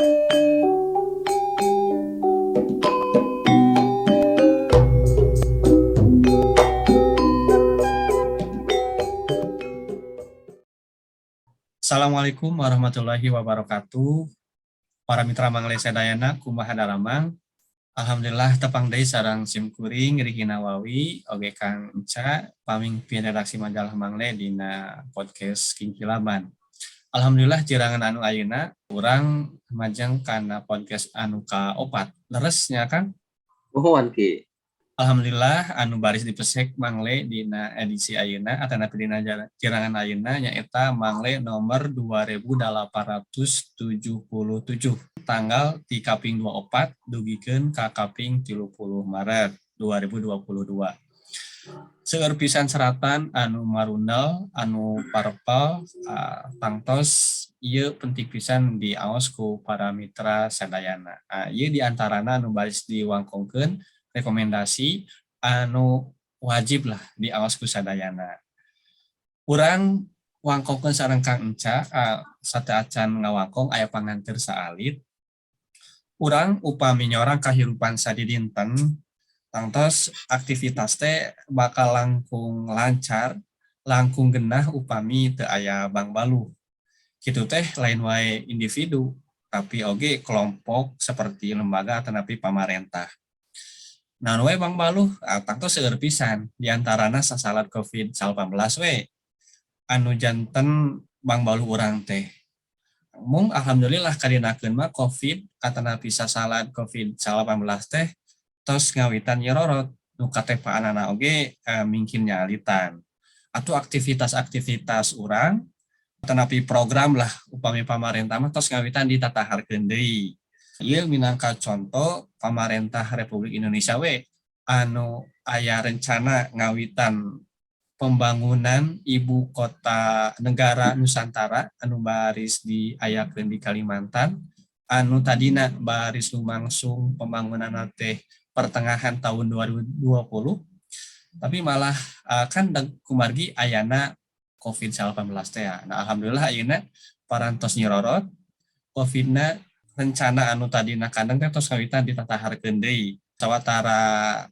Assalamualaikum warahmatullahi wabarakatuh. Para mitra Mangle sadayana, kumaha daramang? Alhamdulillah, tepang deui sareng sim kuring Riki Nawawi oge Kang Enca, pamimpin redaksi majalah Mangle, dina podcast Kingkilaban. Alhamdulillah, jirangan anu ayeuna urang majeng kana podcast anu kaopat. Leres nya, Kang? Muhun, Ki. Alhamdulillah, anu baris dipesek Mangle dina edisi ayeuna atanapi dina jirangan ayeuna nyaeta Mangle nomor 2877 tanggal di kaping 24 dugikeun ka kaping 30 Maret 2022. Seueur pisan seratan anu marundal, anu parpal, tangtos ieu penting pisan diaos ku para mitra sadayana. Ieu diantarana anu baris diwangkongkeun rekomendasi anu wajib lah diaos ku sadayana. Urang wangkongkeun sareng Kang Enca, sateuacan ngawangkong aya panganteur saalit. Urang upami nyorang kahirupan sadidinten, tangtos aktivitas teh bakal langkung lancar, langkung genah upami teu aya bangbaluh. Kitu teh lain wae individu, tapi oge kelompok seperti lembaga atanapi pamarentah. Naon we bangbaluh? Tangtos seueur pisan, diantarana sasalad COVID-19 we anu janten bangbaluh urang teh. Mung alhamdulillah kadinakeun mah COVID atanapi sasalad COVID-19 teh tos ngawitan nyerorot, nu katepaanana oge mungkin nyalitan. Atau aktivitas-aktivitas urang atanapi program lah upami pamarentah mah tos ngawitan ditataharkeun deui. Ieu minangka contoh pamarentah Republik Indonesia we anu aya rencana ngawitan pembangunan ibu kota negara Nusantara anu baris diayakeun di Kalimantan, anu tadina baris lumangsung pembangunan teh pertengahan tahun 2020, tapi malah kan kumargi ayana COVID-19 teh. Nah, alhamdulillah ayeuna parantos nyirorot COVID-na, rencana anu tadina kandang teh tos ngawitan ditataharkeun deui. Sawatara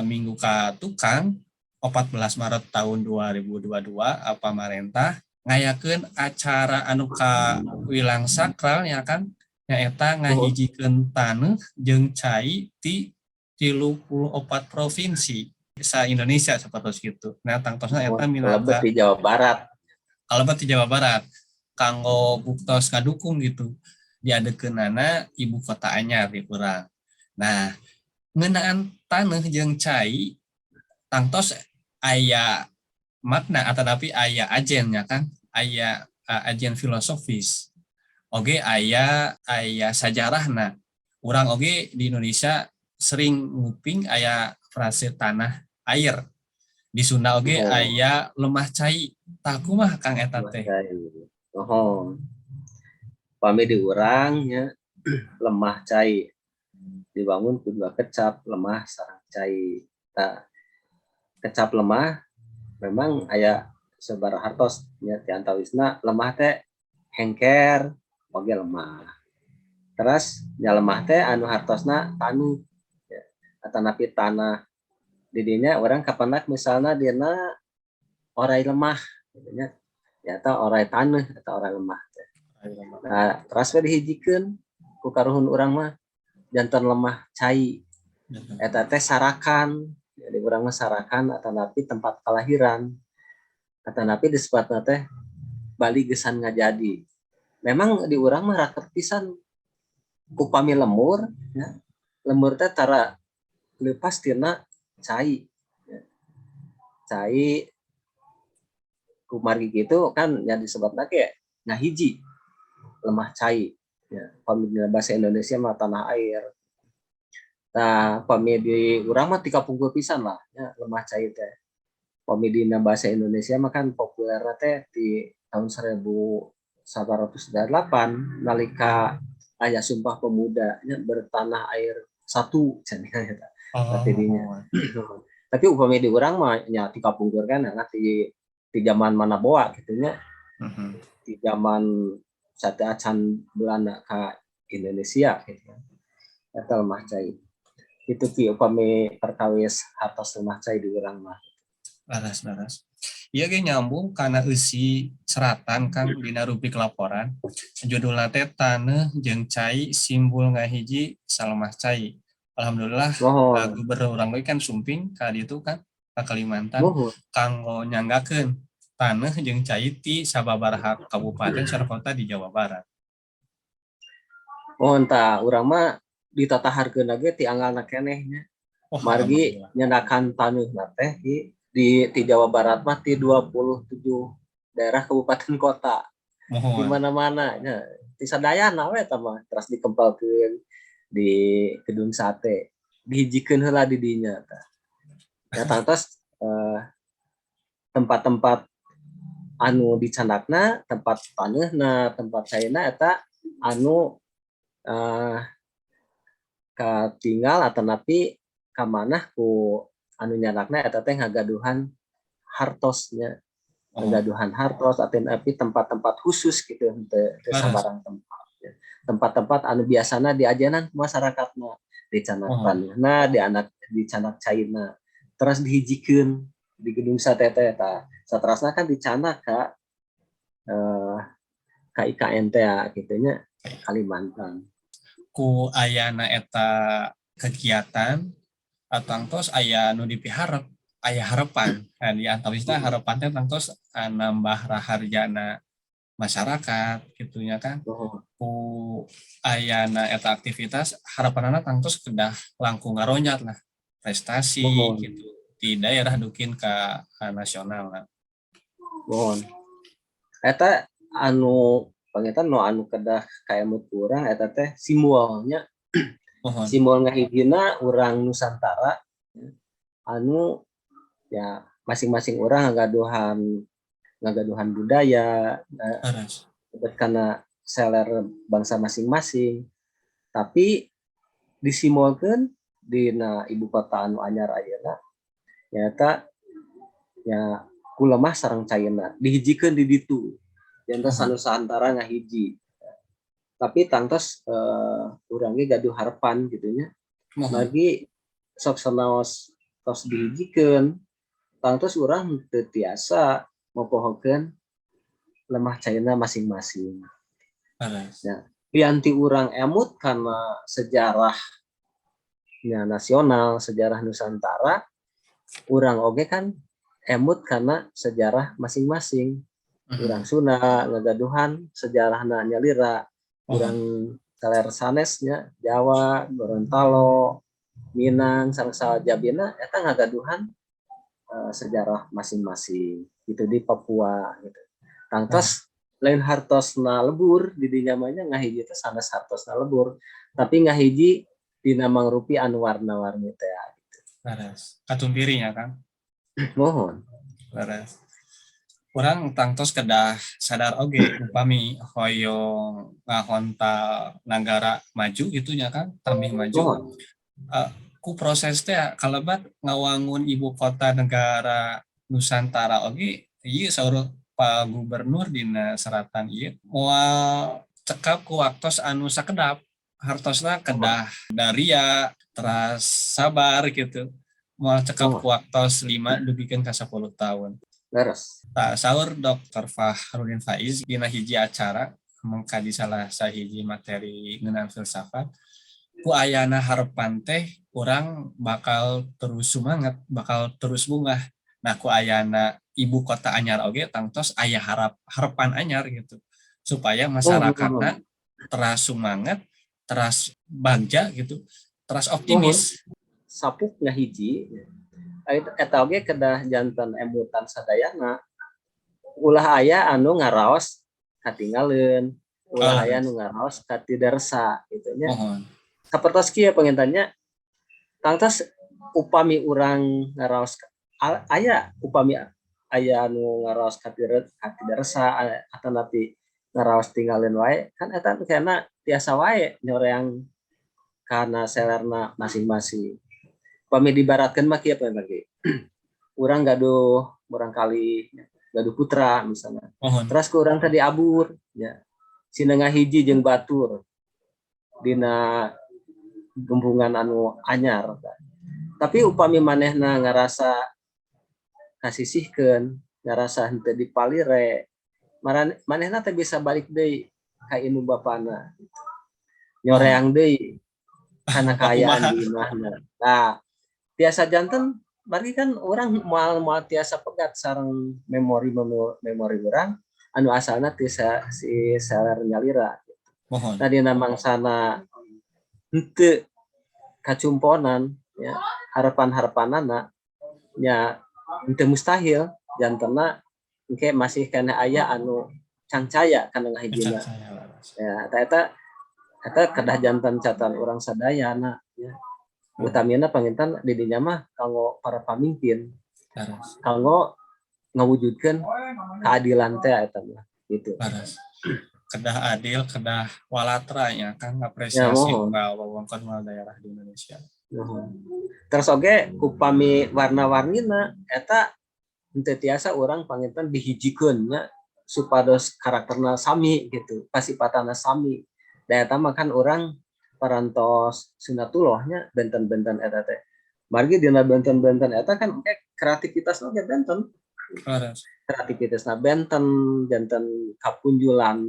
minggu ka tukang 14 Maret tahun 2022, pamarentah ngayakeun acara anu kawilang sakral ya kan, nyaeta ngahijikeun taneuh jeung cai ti 34 provinsi sa Indonesia seperti itu. Nah, tangtosna eta minangka di Jawa Barat. Kalebet di Jawa Barat kanggo buktos ngadukung gitu diadekeunana ibu kota anyar di urang. Nah, ngeunaan taneuh jeung cai tangtos aya makna atau tapi aya ajen ya kan, aya ajen filosofis oge, aya aya sajarahna. Urang oge di Indonesia sering nguping aya frase tanah air, di Sunda oge aya lemah cai. Tah, kumaha, Kang, eta teh? Oh, pami di urang nya lemah cai dibangun ku dua kecap, lemah sareng cai. Tah, kecap lemah memang aya sabaraha hartos nya, di antawisna lemah teh hengker oge lemah. Terus nya lemah teh anu hartosna tanu ya, atanapi tanah. Didinya urang kapandak misalnya dina orai lemah gitu nya ya, atau orai tanah atau orai lemah. Nah, terus we dihijikeun ku karuhun urang mah janten lemah cai. Eta teh sarakan. Jadi urang mah sarakan atanapi tempat kelahiran atanapi disebutna teh bali gesan ngajadi. Memang di urang mah raket pisan upami lemur ya, lemur teh tara lepas tina cai ya. Cai kumargi gitu kan yang disebutna kayak ngahiji lemah cai ya. Pami bahasa Indonesia mah tanah air. Nah, pami di urang mah tiga pungkur pisan lah ya lemah cai teh. Pami dina bahasa Indonesia mah kan populer teh di tahun 1998 nalika aya Sumpah Pemuda nya, bertanah air satu cenah eta. Dinya. Tapi upami di urang mah nya ti kapungkur kan nah, di zaman mana boa gitu nya. Di zaman sateuacan Belanda ka Indonesia gitu. Eta lemah cai. Itu ki upami perkawis hartos lemah cai di urang mah. Leres, leres. Ieu ge nyambung kana eusi seratan, Kang, dina rubrik laporan. Judulna teh Taneuh jeung Cai Simbol Ngahiji Salemah Cai. Alhamdulillah, gubernur urang we kan sumping ka ditu kan, ka Kalimantan, kanggo nyanggakeun taneuh jeung cai ti sababaraha kabupaten sareng kota di Jawa Barat. Muhun, tah urang mah ditataharkeun ge ti anggalna keneh nya. Oh, Margi alhamdulillah. Nyandakan taneuhna teh di Jawa Barat mah ti 27 daerah kabupaten kota. Di mana-mana nya. Ti sadayana we eta mah teras dikempalkeun di Gedung Sate. Dihijikeun heula di dinya tah. Ya tangtos tempat-tempat anu dicandakna, tempat taneuhna, tempat caina eta anu katinggal atanapi kamanah ku anu nyandakna eta teh ngagaduhan hartosnya, ngagaduhan hartos atanapi tempat-tempat khusus gitu, henteu teu sambarang tempat ya. Tempat-tempat anu biasana diajenan ku masyarakatna, dicandak taneuhna, dianak dicandak caina, teras dihijikeun di Gedung Sate teh. Tah, saterasna kan dicandak ka IKN teh kitu nya, Kalimantan. Ku ayana eta kegiatan tangtos aya nu dipiharep, aya harapan. Nah, di antawisna harapan teh tangtos nambah raharjana masyarakat gitu nya kan. Ku ayana eta aktivitas, harapanana tangtos kedah langkung ngaronjat lah prestasi gitu di daerah dugi ka nasional lah. Muhun. Eta anu panginten nu anu kedah kaemut ku urang eta teh simbolnya. Simbol ngahijina urang Nusantara anu ya masing-masing urang ngagaduhan ngagaduhan budaya karena seler bangsa masing-masing, tapi disimbolkeun dina ibu kota anu anyar ayeuna nyaeta ya ku lemah sareng caina dihijikeun di ditu, janten sanusantara ngahiji. Tapi tangtos urang ge gaduh harapan gitu nya, lagi sok sanaos tos dihijikeun, tangtos urang teu tiasa mopohokeun lemah caina masing-masing. Ya, pianti urang emut karena sejarah ya nasional, sejarah Nusantara, urang oge kan emut karena sejarah masing-masing. Urang Sunda ngagaduhan sejarahna nyalira, urang saler sanesnya Jawa, Gorontalo, Minang, sareng sajabina eta ngagaduhan sejarah masing-masing gitu di Papua gitu. Tangtos lain hartosna lebur di dinya mah nya, ngahiji teh sanes hartosna lebur, tapi ngahiji dina mangrupi anu warna-warni teh gitu. Leres. Katumpiri nya kan. Muhun. Leres. Urang tangtos kedah sadar oge upami hoyong ngahontal nagara maju gitu nya kan, tambih maju. Ku proses teh kalebat ngawangun ibu kota negara Nusantara oge ieu saur Pak Gubernur dina seratan ieu moal cekap ku waktos anu sakedap, hartosna kedah daria teras sabar gitu, moal cekap ku waktos 5 dugikeun ka 10 tahun. Tah, saur Dr. Fahrudin Faiz dina hiji acara mengkaji salah sahiji materi ngeunaan filsafat, ku ayana harapan teh urang bakal terus semangat, bakal terus bungah. Nah, ku ayana ibu kota anyar oge tangtos aya harapan anyar gitu supaya masyarakatna teras semangat, teras bagja gitu, teras optimis. Sapuk ngahiji eta oge kedah janten emutan sadayana, ulah aya anu ngaraos katinggaleun, ulah aya anu ngaraos katidarsa gitu nya. Sapertos kieu panginten nya, tangtos upami urang ngaraos aya, upami aya anu ngaraos katidarsa atanapi ngaraos tinggaleun wae kan eta kena tiasa wae nyoreang kana selerna masing-masing. Upami dibaratkeun mah kieu panginten ge, urang gaduh murangkalih, gaduh putra misalnya, terus ku urang teh diabur nya sina ngahiji jeung batur. Dina gembungan anu anyar. Tapi upami manehna ngarasa kasisihkeun, ngarasa henteu dipalire, manehna teh bisa balik deui ka indung bapana gitu. Nyoreang deui kana kaayaan di imahna. Nah, tiasa janten margi kan urang moal moal tiasa pegat sareng memori memori urang anu asalna ti si saler nyalira. Muhun. Nah, dina mangsana henteu kacumponan ya harapan-harapanana nya, henteu mustahil jantenna engke masih keneh aya anu cangcaya kana ngahijina. Ya, eta eta eta kedah janten catatan urang sadayana ya. Utamina panginten di dinya mah kanggo para pamimpin, kanggo ngawujudkeun keadilan teh eta mah gitu. Leres. Kedah adil, kedah walatra ya kan, ngapresiasi Ya, muhun. Ka wewengkon daerah di Indonesia. Muhun. Terus oge upami warna-warnina eta henteu tiasa urang panginten dihijikeun nya supados karakterna sami gitu, pasifatana sami. Da eta mah kan urang parantos sunatullah nya benten-benten eta teh. Margi dina benten-benten eta kan engke kreativitasna oge benten. Kreativitasna benten, janten kapunjulan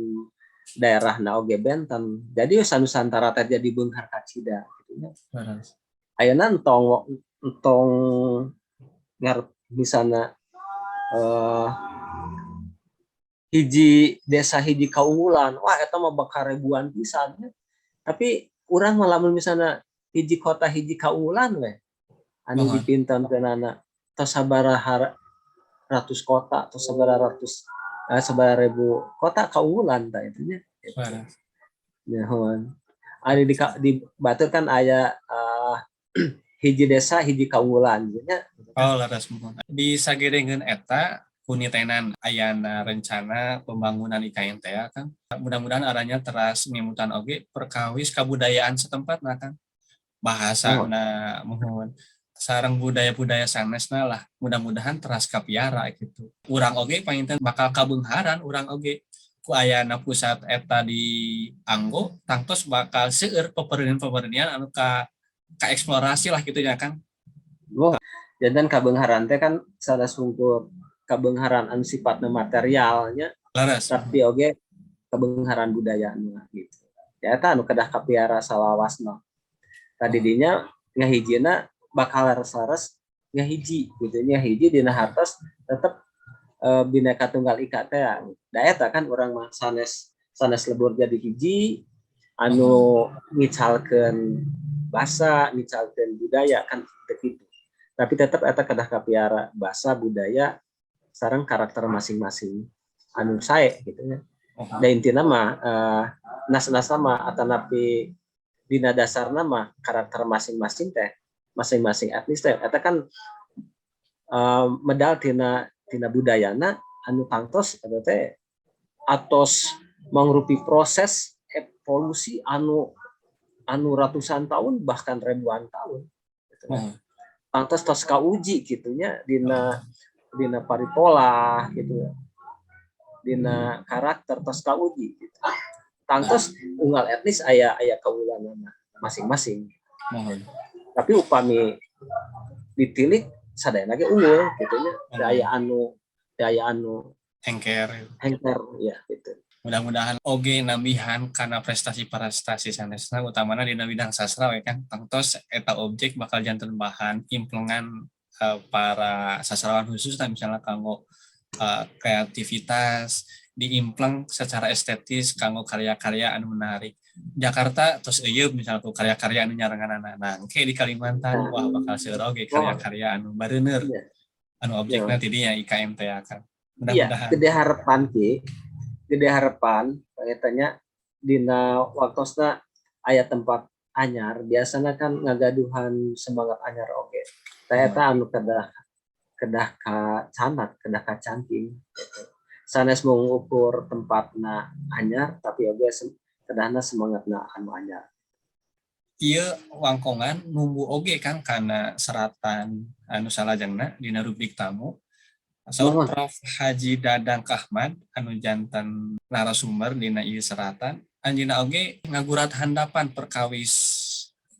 daerahna oge benten. Jadi sanusantara teh jadi beunghar kacida gitu nya. Ayeuna entong entong ngarep misalna hiji desa hiji kaunggulan, wah, eta mah bakal ribuan pisan nya. Tapi urang mah lamun misalna hiji kota hiji kaunggulan we anu dipintonkeunana tos sabaraha ratus kota atau sabaraha ratus sabaraha ribu kota kaunggulan tah itu nya. Gitu. Nuhun. Ari di Batur kan aya hiji desa hiji kaunggulan gitu nya. Oh, leres, muhun. Di sagedengeun eta kunitenan ayana rencana pembangunan IKN teh kan. Mudah-mudahan aranya teras ngemutan oge perkawis kabudayaan setempat nah kan. Bahasa nah, muhun, sareng budaya-budaya sanesna lah, mudah-mudahan teras kapiara gitu. Urang oge panginten bakal kabeungharan urang oge ku ayana pusat eta di Anggo, tangtos bakal seueur pepernian-pepernian anu ka eksplorasi lah gitu ya kan. Oh, janten kabeungharan teh kan sanes wungkul kabeungharan anu sifatna materialnya, tapi oge kabeungharan budayana gitu. Ya, eta anu kedah kapiara salawasna. Tadi dinya ngahijina bakal leres-leres ngahiji gitu nya, hiji dina hartos tetep Bhinneka Tunggal Ika teh. Da eta kan urang mah sanes sanes lebur jadi hiji anu ngicalkeun basa, ngicalkeun budaya kan teu kitu. Tapi tetep eta kedah kapiara basa, budaya sareng karakter masing-masing anu sae gitu nya. Da intina mah nas-nasna mah atanapi dina dasarna mah karakter masing-masing teh, masing-masing etnis teh eta kan medal tina tina budayana anu tangtos eta teh atos mangrupi proses evolusi anu anu ratusan tahun bahkan ribuan tahun gitu. Tangtos tos kauji gitu nya dina dina paripola gitu, dina karakter tos kauji gitu. Tangtos unggal etnis aya aya kaunggulanana masing-masing. Tapi upami ditilik sadayana ge unggul gitu nya, daya anu hengker. Hengker ya gitu. Mudah-mudahan oge nambihan karena prestasi-prestasi sanesna, utamana dina bidang sastra we kan, tangtos eta objek bakal janten bahan implengan para sastrawan khusus, misalnya kanggo kreativitas diimpleng secara estetis kanggo karya-karya anu menarik. Jakarta terus euyeub misalnya tuh karya-karya anu nyarenganana. Nah, engke di Kalimantan, wah, bakal seueur oge karya-karya anu bareuneur anu objekna ti dinya IKM teh kan. Iya, mudah-mudahan. Gede harapan ki, gede harapan tanya dina waktosna aya tempat anyar biasanya kan ngagaduhan semangat anyar oge. Tah, eta anu kedah kedah ka candak, kedah ka cangking gitu. Sanes mengukur tempatna anyar, tapi oge kedahna semangatna anu anyar. Ieu wangkongan numbu oge kan karena seratan anu salajengna dina rubrik tamu. Saur Mohon. Prof Haji Dadang Kahmad anu janten narasumber dina ieu seratan, anjeunna oge ngagurat handapan perkawis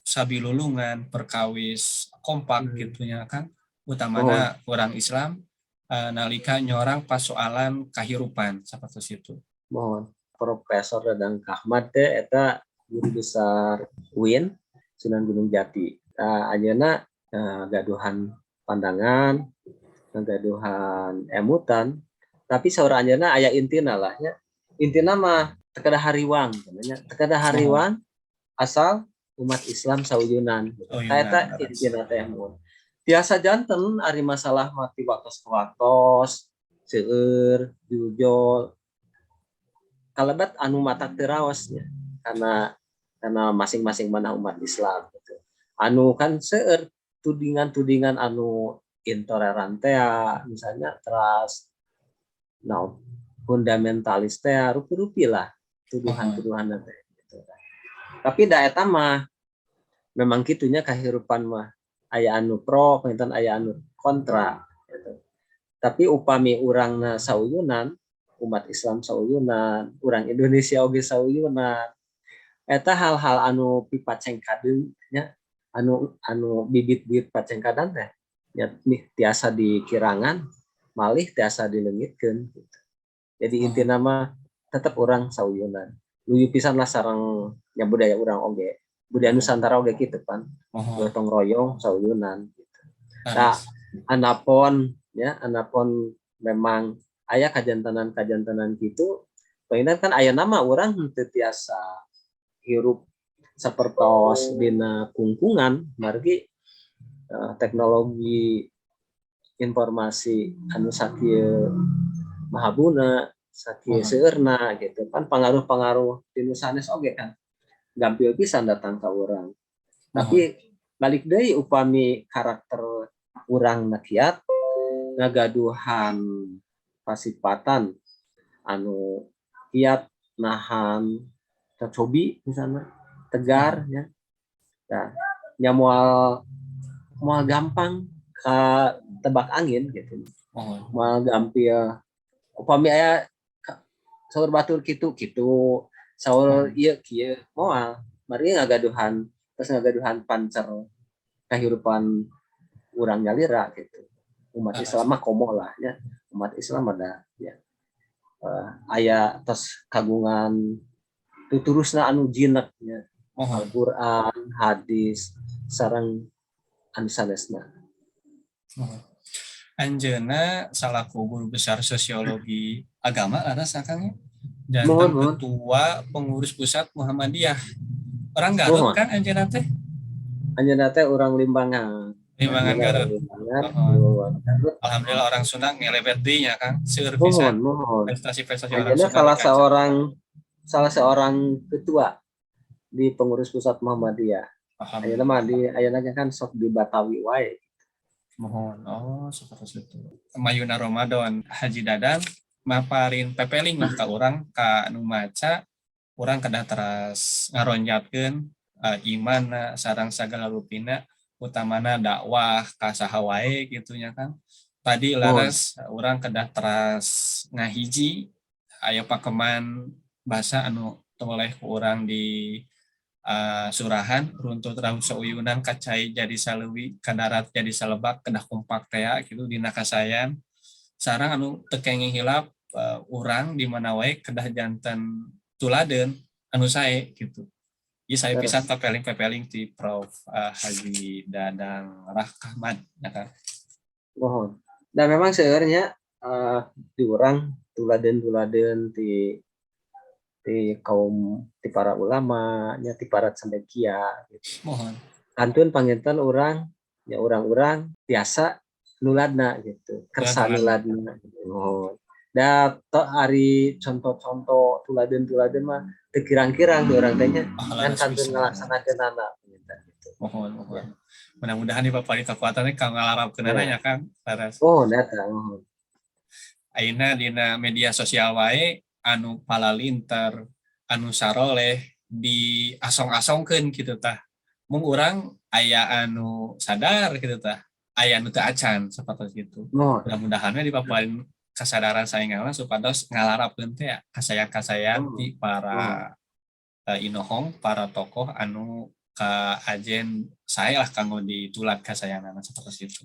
sabilulungan, perkawis kompak gitu nya kan, utamana orang Islam nalika nyorang pasoalan kahirupan sapertos itu. Mohon. Profesor Dadang Kahmad teh eta guru besar UIN Sunan Gunung Jati. Nah, anjeunna gaduhan pandangan, gaduhan emutan, tapi saur anjeunna aya intina lah nya. Intina mah teu kedah hariwang nya. Teu kedah hariwang asal umat Islam sauyunan. Oh, Eta intina teh mun. Biasa janten ari masalah mah ti waktos ke waktos, seueur, jujol, kalebet anu matak teu raos nya. Karena masing-masing mana umat Islam gitu. Anu kan seueur tudingan-tudingan anu intoleran teh misalnya, teras nah fundamentalis teh, rupi-rupi lah tuduhan-tuduhan teh gitu. Tapi da eta mah memang kitunya kehidupan mah, aya anu pro panginten, aya anu kontra gitu. Tapi upami urangna sauyunan, umat Islam sauyunan, urang Indonesia oge sauyunan, eta hal-hal anu pipacengkadeun nya, anu anu bibit-bibit pacengkadan teh ya tiasa dikirangan malih tiasa dileungitkeun gitu. Jadi intina mah tetep urang sauyunan. Luyu pisan lah sareng nya budaya urang oge. Budaya Nusantara oge kitu pan. Gotong royong, sauyunan gitu. Nah, anapon ya, anapon memang aya kajantenan-kajantenan gitu, panginten kan aya nama urang henteu tiasa hirup sapertos dina kungkungan margi teknologi informasi anu sakieu mahabuna, sakieu seueurna gitu kan, pengaruh-pengaruh ti nu sanes oge kan gampil pisan datang ka urang. Tapi balik deui, upami karakter urang kiat, ngagaduhan pasipatan anu kiat nahan cobi misalnya, tegar ya. Nah, nya moal moal gampang ka tebak angin gitu. Moal gampil upami aya saur batur kitu kitu, saur ieu kieu, moal. Mari ngagaduhan, terus ngagaduhan pancer kehidupan urang nyalira gitu. Umat Islam mah komo lah ya. Umat Islam ada ya. Aya tos kagungan tuturusna anu jinek nya. Al-Qur'an, hadis, sareng anu sanesna. Mohon. Anjeunna salaku guru besar sosiologi agama leres, Akang, ya? Janten Mohon, mohon. Ketua pengurus pusat Muhammadiyah. Orang Garut Mohon. kan anjeunna teh? Anjeunna teh urang Limbangan. Limbangan Anjeunna Garut. urang Limbangan, Mohon. Garut. Alhamdulillah orang Sunda ngelebet deui nya, Kang. Seueur Mohon, pisan mohon. Prestasi-prestasi orang Anjeunna Sunda salah di kaca. Seorang ketua di pengurus pusat Muhammadiyah. Ayeuna mah di ayeuna kan sok di Batawi wae. Mohon. Oh, seperti itu. Mayuna Ramadan, Haji Dadang maparin pepeling lah ka urang, ka nu maca, urang kedah teras ngaronjatkeun imanna sareng sagala rupina, utamana dakwah ka saha wae gitu nya, Kang. Tadi laras urang kedah teras ngahiji, aya pakeman bahasa anu toleh ku urang di surahan, runtut raut sauyunan, ka cai jadi saleuwi, ka darat jadi salebak, kedah kompak tea gitu dina kasayan. Sareng anu teu kenging hilap, urang di mana wae kedah janten tuladen anu sae gitu. Ieu sae pisan papeling-papeling ti Prof Haji Dadang Rahmat ya kan. Mohon. Dan memang sebenarnya di urang tuladen-tuladen ti ti kaum, ti para ulama nya, ti para cendekia gitu. Mohon. Kantun panginten urang ya, urang-urang tiasa nuladna gitu, kersa nuladna gitu. Mohon. Da to ari contoh-contoh tuladen-tuladen mah teu kirang-kirang di urang teh nya, kan kantun ngalaksanakeunana gitu. Mohon, mohon. Mudah-mudahan di bapak kekuatannya kang ngalarapkeunana nya, Kang. Laras. Oh, datang mohon. Ayeuna dina media sosial wae anu palalinter, anu saroleh di asong-asongkeun gitu tah. Mung urang aya anu sadar gitu tah. Aya nu teu acan sapertos gitu. Mudah-mudahan we dipaparin kasadaran saengan supados ngalarapkeun teh kasayan-kasayan ti para inohong, para tokoh anu ka ajen sae lah kanggo ditulat kasayanana seperti itu.